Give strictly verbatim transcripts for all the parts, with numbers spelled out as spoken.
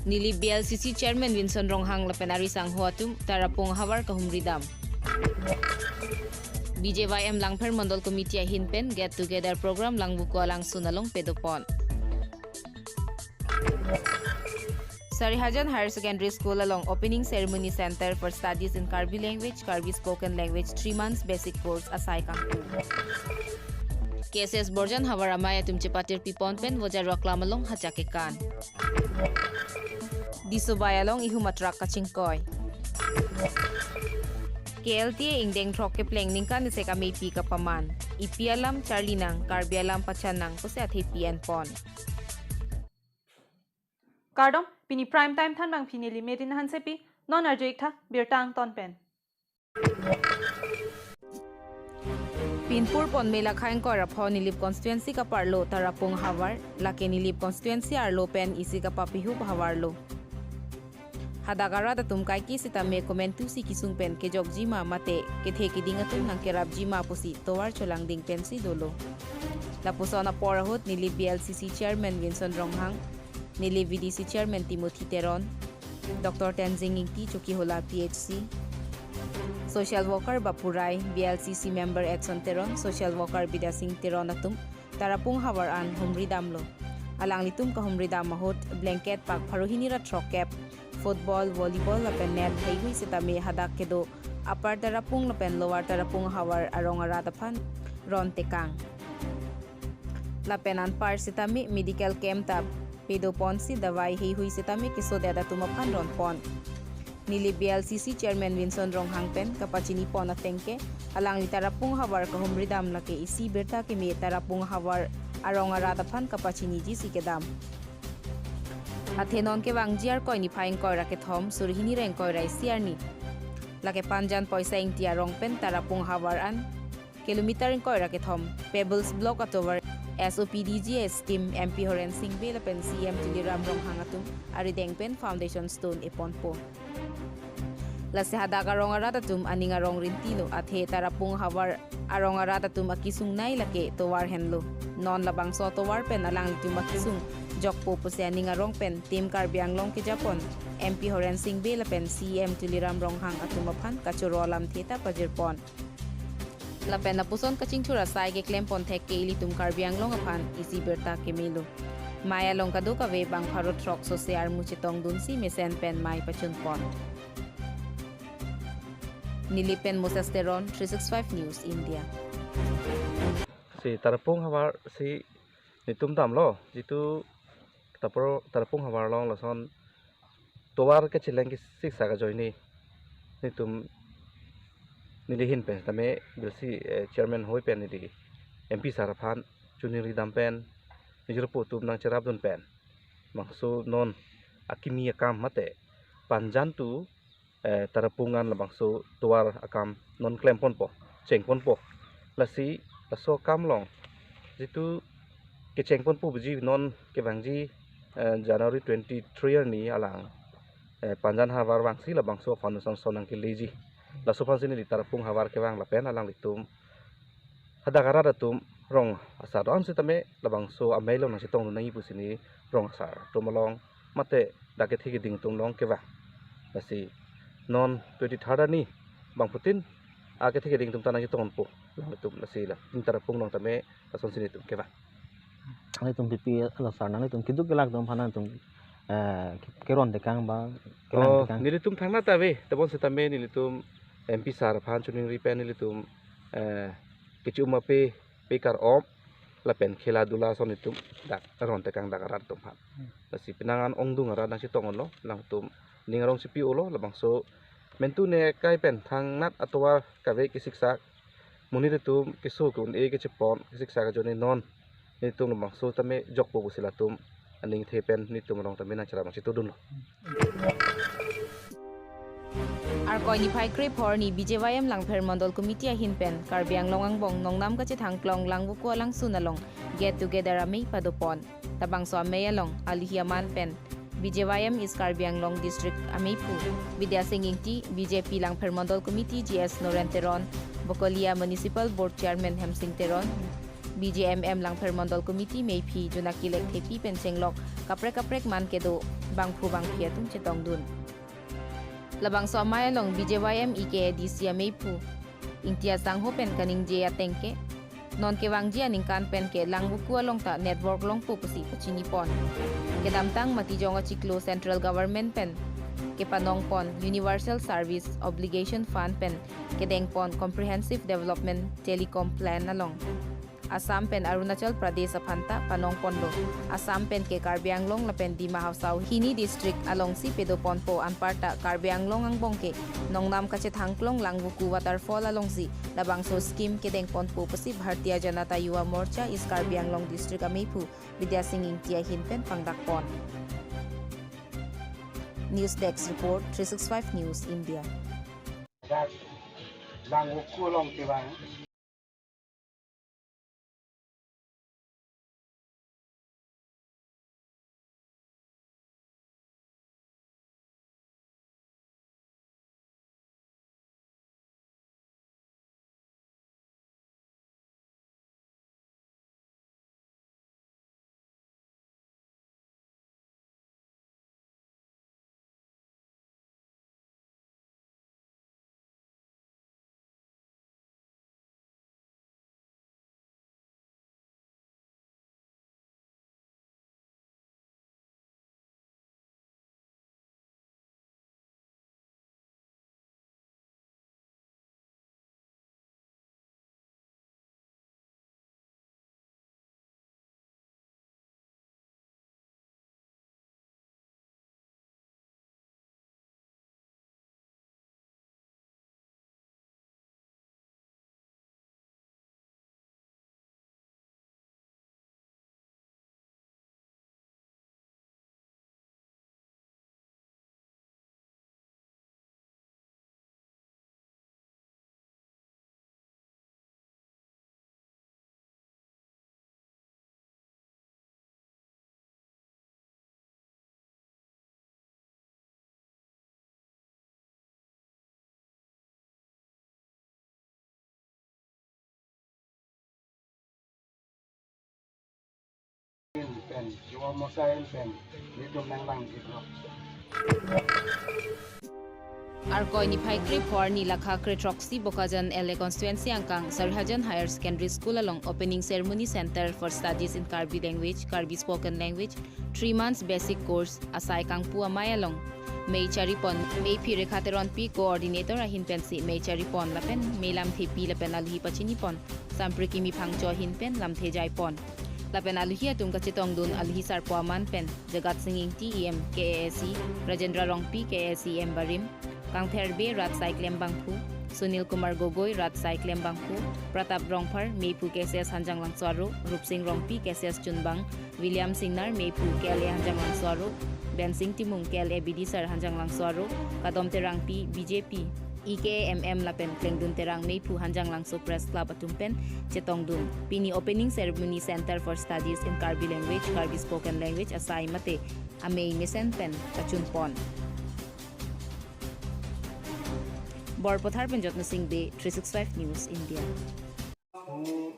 Nilip B L C C Chairman Vinson Ronghang lapen ari sangho atum Tarapung havar kahumri dam. B J Y M Langpher Mondol Committee ahin pen get together program Langvoku alangsun along padopon. Sarihajan Higher Secondary School along opening ceremony Center for Studies in Karbi Language, Karbi Spoken Language three months basic course asai kangpu. K S S Borjan havar amei atum chepatir pipon pen Vojarua Klam along hachak kekan. Disobai along ihum atruck kachingkoi. K L T A ingdeng throk kepleng ningkan isek ameipi kapaman. Ipi alam charli nang, Karbi alam pachan nang pusi athepi enpon. Kardom, pini prime time thanbangpi neli Merin Hansepi, non arju-ik tha birta angton pen. Pinpur pon Mela khaingkoi rapho Nilip constituency kaparlo Tarapung havar, lake Nilip constituency arlo pen isi kapapihup havarlo. Hadak arat atum kaike sitame komantusi kesung pen kejokji ma mate kethe keding atum nangkerapji ma pusi tovar cholangding pensi dolo. Lapuson apor ahut Nilip B L C C Chairman Vinson Ronghang, Nilip V D C Chairman Timothy Teron, Doctor Tenzing Ingti Chokihola P H C, Social Worker Bapu Rai, B L C C Member Edson Teron, Social Worker Bidya Singh Teron atum Tarapung havar an humri damlo. Alanglitum kahumri dam ahut blanket pak pharo hini ra throk kep, football, volleyball lapen net heihui sitame hadak kedo Upper Tarapung lapen Lower Tarapung havar arong arat aphan ron tekang. Lapen anpar sitame medical camp ta padoponsi davai heihui sitame kesodet atum aphan ronpon. Nilip B L C C Chairman Vinson Ronghang pen kapachinipon ateng ke alangli Tarapung havar kahumri dam lake isi birta keme Tarapung havar arong arat aphan kapachiniji si kedam. Athe non kevangji Arkoi niphai ingkoi ra kethom, suri hini ra ingkoi ra isi arni, lake Panjan Poisa Ingti arong pen Tarapung havar an kilometer ingkoi ra kethom Pebbles Block atovar S O P D G scheme M P Horen Sing Bey lapen C M Tuliram Ronghang atum arideng pen foundation stone eponpo. Lasi hadak arong arat atum aning arong rintilo, athe Tarapung havar arong arat atum akesung nei lake tovar henlo. Non labangso tovar pen alanglitum akesung jokpo pusi aning arong pen Team Karbi Anglong kejapon M P Horen Sing Bey lapen C M Tuliram Ronghang atum aphan kachoro alamthe ta pajirpon. Lapen lapuson kachingthur asai keklempon thek ke ilitum Karbi Anglong aphan isi birta kemelo. Mei along kadokave bang pharo throk sose armu chetongdunsi mesen pen mei pachunpon. Nilip pen Moses Teron, three six five News India. Si Tarapung havar si netum damlo, jitu Tarapung havar along lason tovar kecheleng kesiksak ajoine netum neli ahin pen tame B L C, eh, chairman hoi pen neli M P sir aphan choningri dam pen nijor po atum nangcherapdun pen bangso non akimi akam mate Panjan to, eh, Tarapung an labangso tovar akam non klemponpo, chengponpo. Lasi laso akam along jitu kechengponpo buji non kevangji, eh, January twenty-three arni alang, eh, Panjan havar vangsi labangso foundation stone nangkeleji. Laso aphansi neli Tarapung havar kevang lapen alanglitum hadak arat atum rong asar do-an sitame labangso amei along nangchetongdun nangji pusi neli rong asar atum along mate dak kethe keding atum along kevang. Lasi non twenty-third arni bangphutin akethe keding atum ta nangchetongpo alanglitum, lasi la Tarapung along tame lasonsi netum kevang. Nanglitum P P L sar nanglitum keduk kelak atum aphan nangtum, eh, keron tekang ba kelang Oh, tekang. Nelitum thangnat ave, tebon sitame nelitum M P sir aphan choningri pen nelitum, eh, kechi-um ape, pe kar-om lapen khela dula ason netum dak ron tekang dak arat atum aphan. Hmm. Lasi penang an ongdung arat nangchetonglo, nangtum ning arong si pi-olo, labangso mentu ne kai pen thangnat atovar kave kesiksak, monit atum keso ke-un-e kechepon kesiksak ajoine non netum labangso tame jokpo pusi latum aningthe pen netum along tame nangcherap nangchetongdunlo. Arkoi niphai krephor arni B J Y M Langpher Mondol Committee ahin pen Karbi Anglong angbong Nongnam kachethang klong Langvoku alangsun along get together amei padopon. Labangso amei along aluhi aman pen B J Y M East Karbi Anglong District ameiphu Bidya Singh Ingti, B J P Langpher Mondol Committee G S Noren Teron, Bokolia Municipal Board Chairman Hemsing Teron, B J M M Langpher Mondol Committee meiphi Jonakilekthe P pen chenglok kaprek kaprek man kedo bangphu bangphi atum chetongdun. Labangso amei along B J Y M E K A D C ameiphu Ingti Sangho pen kaningje ateng ke, non kevangji aningkan pen ke Langvoku along ta network longpo pusi pachinipon. Kedamtang Matijong achiklo Central Government pen kepanongpon Universal Service Obligation Fund pen kedengpon Comprehensive Development Telecom Plan along Assam pen Arunachal Pradesh aphanta panongponlo. Assam pen ke Karbi Anglong lapen Dima Hasao hini district alongsi pedoponpo, anparta Karbi Anglong angbong ke nongnam kachethangklong Langvoku waterfall alongsi labangso scheme kedengponpo pusi Bharatiya Janata Yuva Morcha East Karbi Anglong District ameiphu Bidya Sing Ingti ahin pen pangdakpon. News Desk Report, three six five News India. Dak Langvoku along kevang. Pen, Jiwa Mosain pen, nelitum nanglang gitu. Arkoi niphai krephor nilakha krethroksi Bokajan L A constituency angkang Sarihajan Higher Secondary School along opening ceremony Center for Studies in Karbi Language, Karbi Spoken Language, three months basic course asai kangpu amei along mei charipon, meiphi Rekha Teronpi coordinator ahin pensi mei charipon lapen mei lamthepi lapen aluhi pachinipon Sampriki Miphangcho ahin pen lamthe jaipon. Lapen aluhi atum kachetongdun aluhi sarpo aman pen Jagat Sing Ingti E M K A A C, Rajendra Rongpi K A A C E M barim, Kangther Bey rat sai klembangphu, Sunil Kumar Gogoi rat sai klembangphu, Pratap Rongphar meiphu K S S Hanjanglangso aro, Rupsing Rongpi K S S Chunbang, William Singnar meiphu K L A Hanjanglangso aro, Bensing Timung K L A Bidisar Hanjanglangso aro, Kadom Terangpi B J P, E K M M lapen Klengdun Terang meiphu Hanjanglangso Press Club atum pen chetongdun. Pini opening ceremony Center for Studies in Karbi Language, Karbi Spoken Language asai mate amei mesen pen kachunpon. Borpathar pen Jotna Sing Bey, three six five News India. Who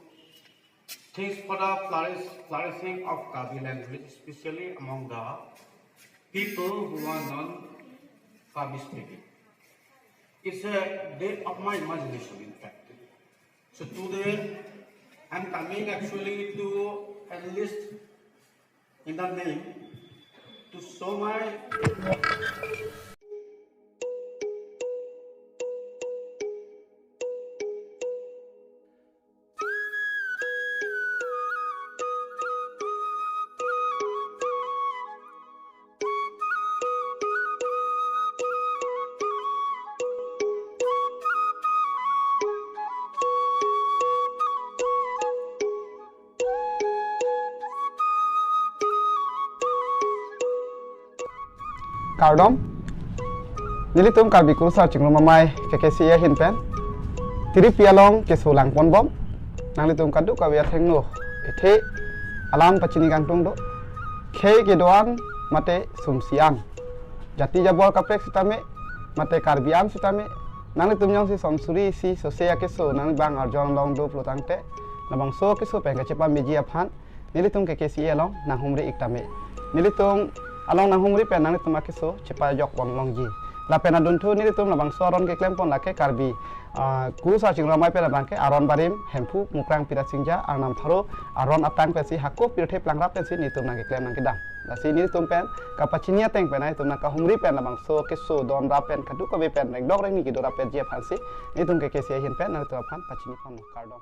thinks for the flourish, flourishing of Karbi language, especially among the people who are non-Karbi speaking. It's a day of my imagination, in fact. So today, I'm coming actually to at least in the name to show my Kardom. Nelitum Karbi Kurusar Chingrum Amei K K C A ahin pen tiripi along keso langponbom. Nanglitum kadokave athengno ethe alam pachini kangtung do. Khei kedo-an mate sumsi-an, jati jabor kaprek sitame mate Karbi-an sitame, nanglitum jongsi somsuri isi sose akeso nanglibang arjon long do pulotangte, labangso keso pen kachepameji aphan nelitum K K C A along nanghumri ik tame. Nelitum along nanghumri pen nanglitum akeso chepajok pon longji. Lapen adunthu nelitum labangso aron keklem pon lake Karbi, ah, Kurusar Chingrum Amei pen abangke aron barim Hemphu Mukrang Pirasingja Arnam Tharo aron atang pensi hako pirthe plangrap pensi nelitum nangkeklem nangkedam. Lasi nelitum pen kapachini ateng pen nelitum nangkahumri pen labangso keso don rap pen kadokave pen rengdok rengni kedo rap pen ji aphansi nelitum K K C A ahin pen nelitum aphan pachini pon kardom.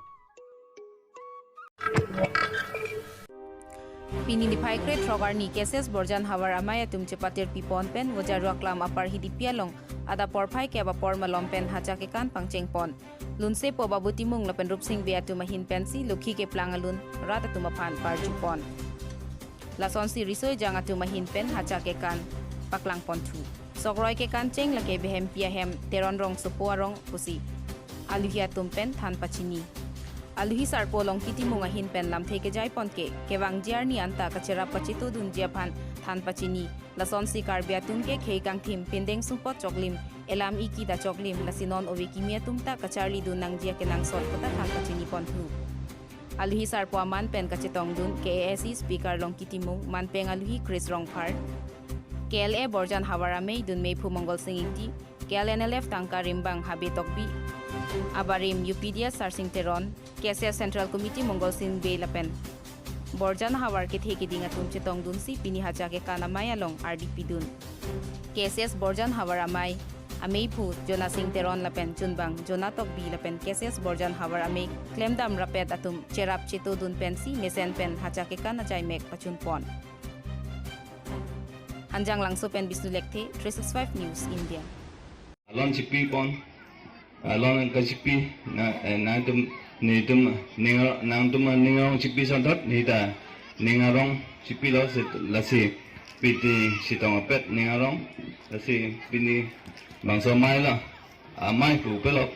Pini niphai krethrok arni K S S Borjan Havar Amei atum chepatirpi pon pen Vojaruaklam Upper Hidipi along adap porphai kep apor malom pen hacha kekan pangcheng pon. Lunsepo Babu Timung lapen Rupsing Bey atum ahin pensi lokhi keplang alun rat atum aphan parju pon. Lasonsi riso ejang atum ahin pen hacha kekan paklang ponthu. Sokroi kekan cheng lake behempi ahem Teron Rongsopo arong pusi aluhi atum pen than pachini. Aluhi sarpo Longki Timung ahin pen lamthe kejai pon ke kevangji arni anta kacherap kachetodunji aphan than pachini. Lasonsi Karbi atum ke khei kangthim, pindeng sumpot choklim, elam iki da choklim, lasi non ove kimi atum ta kacharlidun nangji akenangsot puta than pachini ponthu. Aluhi sarpo aman pen kachetongdun K A A C Speaker Longki Timung, manpeng aluhi Chris Rongphar, K L A Borjan Havar Amei dunmephu Mongol Sing Ingti, K L N L F tangka rimbang Habe Tokbi, abarim U P D S Sarsing Teron, K S S Central Committee Mongol Sing Bey lapen Borjan Havar kethe keding atum chetongdunsi pini hacha kekan amei along ardi pidun. K S S Borjan Havar Amei ameiphu Jona Sing Teron lapen chunbang Jona Tokbi lapen K S S Borjan Havar Amei klemdam rapet atum cherap chetodun pensi mesen pen hacha kekan ajaimek pachun pon. Hanjanglangso pen Bisnu Lekthe, three six five News India. Alon chipi pon, alon kachipi, na, eh, nangtum, netum, ning, nangtum ning arong chipi sonthot, neta ning arong chipilo, se, lasi pini chetong apet ning arong, lasi pini bangso amei lo, amei pu pelo,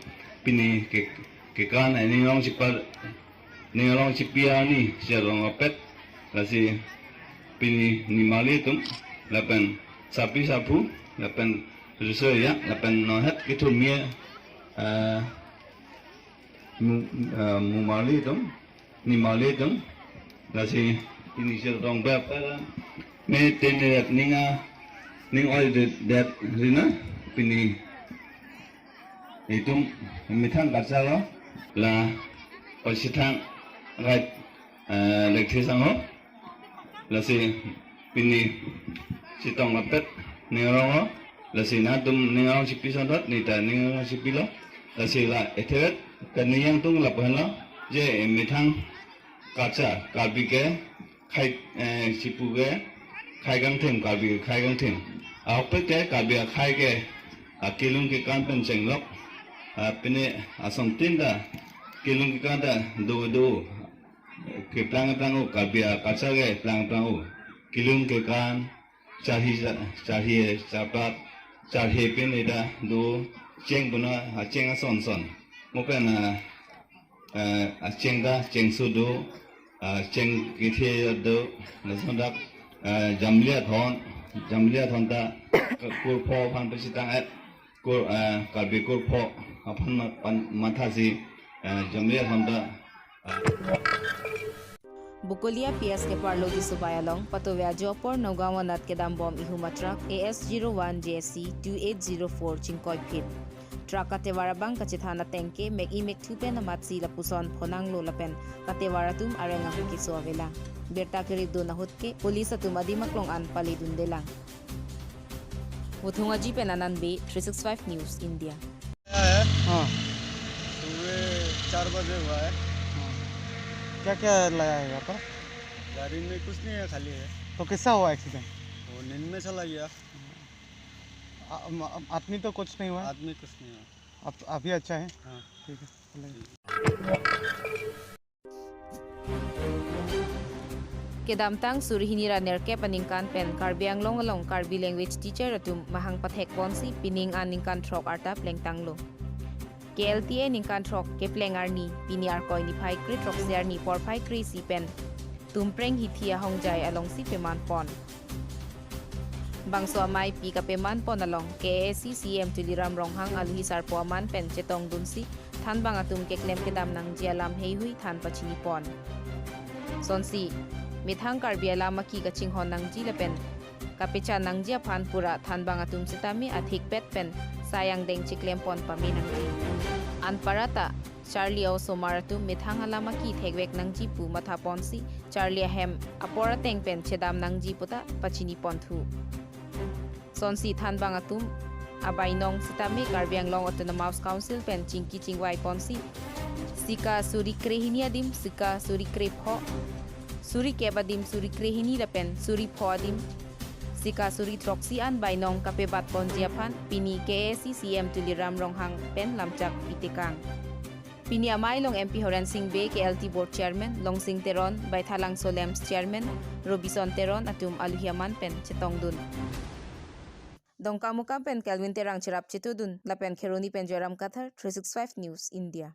pini ke, kekan, eh, ning arong chipa, ning arong chipi arni chelong apet, lasi pini nimarli atum, lapen sarpi sarpo, lapen riso ejang, lapen nonhet kethurmi, eh, mu-, eh, mumarli atum, nimarli atum, lasi pini chetong bep, eh, me tene ning a, ning oi det, det rina, pini itum methang kacharlo, la pasithang right, eh, Lekthe sangho, lasi pini chetong apet ning arong ho, lasi nangtum ning arong chipi sonthot, neta ning arong chipilo, lasi la ethe vet kaningje atum lapu-an lo, je methang kacha, Karbi ke, khei, eh, chipu ke, khei kangthim, Karbi khei kangthim. Ahokpet ke, Karbi akhei ke, akelung kekan pen chenglok. Ah, pini asontin ta, kelung kekan ta, do, do. Keplang, keplang o, Karbi akacha ke, plang, plang o. Kelung kekan, charhi, cha-, charhi, charpat, charhi pini ta, do, cheng puna, acheng ason son. Mo pen, ah, eh, acheng ta, cheng su do, ah, cheng kethe do, lason dak, eh, jamlia thon, jamlia thon ta, kurpho aphan pachethang et, kur, eh, Karbi kurpho aphan ma-, pan, mathasi, eh, jamlia thon ta, eh. Bokolia P S keparlo Disubai along, patove ajo apor Nagaon anat kedam bom ihum a truck A S zero one J C two eight zero four chingkoiphit. Truck katevar abang kachethan ateng ke mek-i mekthu pen amatsi lapuson phonanglo lapen katevar atum areng ahut keso avelang. Birta keripdun ahut ke police atum adim aklong an paledundelang. Vothung Aji pen Anand Bey, three six five News India. आया है। हाँ। सुबह चार बजे हुआ है। हाँ। क्या क्या लाया है यहाँ पर? गाड़ी में कुछ नहीं है, खाली है। तो कैसा हुआ एक्सीडेंट? वो नींद में चला गया। आ-, म-, आदमी तो कुछ नहीं हुआ? आदमी कुछ नहीं हुआ। अब, अभी अच्छा है? हाँ। ठीक है, चलेंगे। Kedamtang suri hini ra nerkep aningkan pen Karbi Anglong along Karbi language teacher atum mahang pathek ponsi pining aningkan throk arta plengtanglo. K L T A ningkan throk kepleng arni, pini Arkoi niphai kre throksi arni porphai kre isi pen Tumpreng Hithi ahongjai alongsi peman pon. Bangso amei pi kapeman pon along K A A C C E M Tuliram Ronghang aluhi sarpo aman pen chetongdunsi thanbang atum keklem kedam nangji alam heihui than pachini pon. Sonsi methang Karbi alam aki kachinghon nangji lapen kapechan nangji aphan pura thanbang atum sitame athikpet pen sai angdeng chiklem pon pame nangji. Anparta charli osomar atum methang alam aki thekvek nangji pu matha ponsi charli ahem apor ateng pen chedam nangji puta pachini ponthu. Sonsi thanbang atum abainong sitame Karbi Anglong Autonomous Council pen chingki chingvai ponsi sika suri krehini adim, sika suri krepho, suri kep adim, suri krehini lapen suri pho adim, sika suri throksi an bainong kapebat ponji aphan pini K A A C C E M Tuliram Ronghang pen lamchak pitekang. Pini amei along M P Horen Sing Bey, K L T Board Chairman Longsing Teron, Baithalangso LAMPS Chairman Robison Teron atum aluhi aman pen chetongdun. Dongkamukam pen Kelvin Terang cherap chetudun lapen Kheroni pen Joyram Kathar, three six five News India.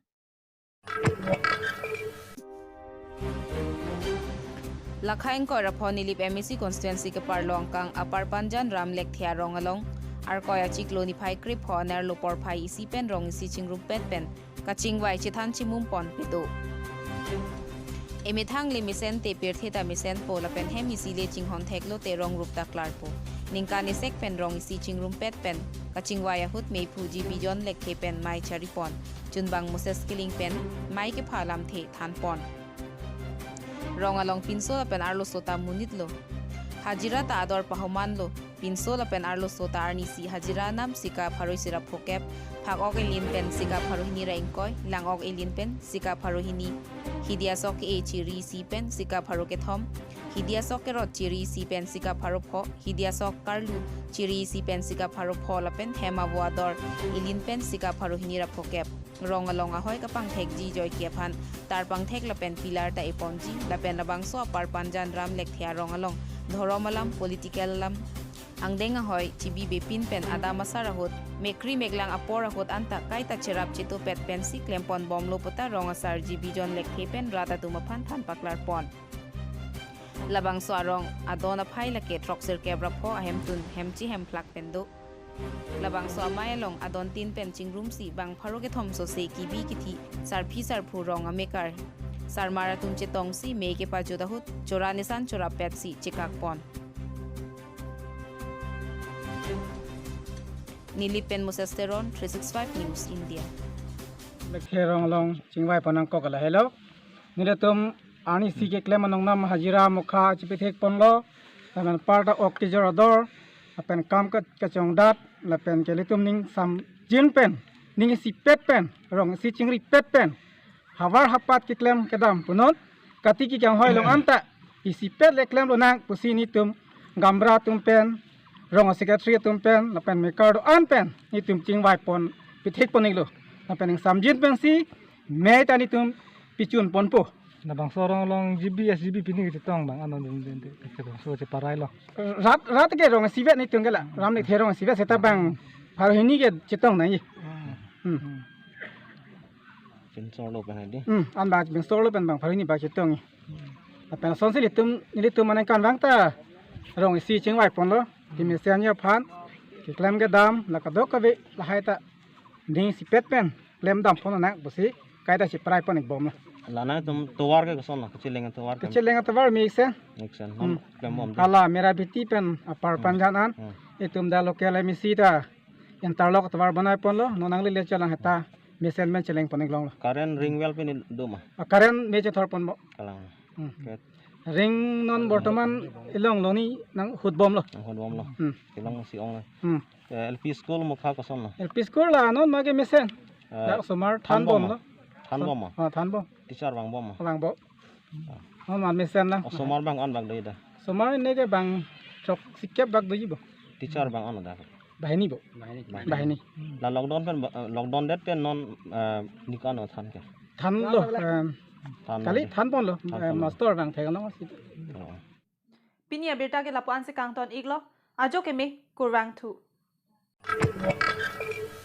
Lakhai ingkoi ra pho Nilip M A C constituency keparlo angkang Apar Panjan Ram Lekthe arong along Arkoi achiklo niphai krepho anerlo porphai isi pen rong isi chingrumpet pen kachingvai chethan chimum pon pedo. Emethang le mesen te pirthe ta mesenpo lapen hem isi le chinghon theklo te rong rup ta klarpo. Ningkan isek pen rong isi chingrumpet pen kachingvai ahut meiphu G B John Lekthe pen mei charipon. Chunbang Moses Killing pen mei kepha lamthe thanpon. Rong along pinso lapen arloso ta monitlo. Hajira ta ador pahomanlo. Pinso lapen arloso ta arnisi hajira nam sika pharo isi ra phokep, phak-ok elin pen sika pharo hini ra ingkoi, lang-ok elin pen sika pharo hini, hidi asok ke-e chiri isi pen sika pharo kethom, hidi asok kerot chiri isi pen sika pharo pho, hidi asok karlu chiri isi pen sika pharo pho lapen hem avo ador elin pen sika pharo hini ra phokep. Rong along ahoi kapangthekji joike aphan tarpangthek lapen pillar ta eponji lapen labangso Apar Panjan Ram Lekthe arong along dhorom alam, political alam, angdeng ahoi chibi bepin pen adam asar ahut, mekri meklang apor ahut anta kaita cherap chetupet pensi klempon bomlo puta rong asar G B John Lekthe pen rat atum aphan than paklarpon. Labangso arong adon aphai lake throksirkep ra pho ahemtun hemchi hemphlak pen do. Labangso amei along adontin pen chingrumsi bang pharo kethom sose kibi kithi sarpi sarpo rong amekar sarmar atum chetongsi mei kepajut ahut chora nisan chorapetsi chekakpon. Nilip pen Moses Teron, three six five News India. Lekthe arong along chingvai pon nangkok lahelo. Nelitum arnisi keklem anong nam hajira mokha chipithek ponlo. Lapen parta ok kejor ador. Lapen kam ke kachongdat. Lapen ke ilitum ning samjin pen, ning isipet pen, rong isi chingripet pen havar hapat keklem kedam punon. Kati kekanghoi along anta isipet le klemlonang pusi nelitum gaonbura atum pen, rong secretary atum pen, lapen mekar do-an pen nelitum chingvai pon pithek pon-iklo. Lapen ning samjin pensi mei ta nelitum pichun ponpo. Labangso arong along G B, S G B pini kachetong bang ano din din din kachetong so cheparailo. Rat rat ke rong isivet nelitum ke la. Ram Lekthe rong isivet seta bang pharo hini ke chetong nangji. Hmm. Pinso arlo pen hadi. Hmm, an bang pinso arlo pen bang pharo hini bang chetong. Lapen asonsi ilitum, ilitum aningkan vang ta rong isi chingvai ponlo. Kemesen aphan keklem kedam la kadokave lahai ta ning isipet pen klem dam ponnang pusi kaita cheparai pon-ik bomlo. La nangtum tovar ke kosonlo, kacheleng tovar ke? Kacheleng tovar mesen. Mesen. Hmm. Klem bom de. Hala Merabeti pen Apar Panjan an. Hmm. Itum dak local M A C ta interlock tovar banai ponlo, non nangle le chelang heta mesen pen cheleng pon-ik longlo. Current ring well pen do ma? A current me chethor ponpo. Kalang. Hmm. Ke ring non bortoman ilong loni nanghut bomlo. Nanghut bomlo. Hmm. Ilong si ong. Hmm. Eh, L P school mokha kosonlo? L P school la non mage mesen. Eh, dak osomar than than bom bom lo. Than bom ma? Ah, than bom. Teacher vang bom ma? Vang bom. Ah. Oh, ma mesen na. Osomar bang-an bak doji da? Osomar neke bang throksikep bak doji bo. Teacher bang-an da? Banghini bo. Banghini. Banghini. La lockdown pen ba-, eh, lockdown det pen non, eh, nik ano than ke? Thanlo, em, than kali lo. Than ponlo, than eh, ponlo. Master bang thek ano si. Oh. Pini abirta ke lapu-an si kangton-iklo, ajo keme kurvangthu.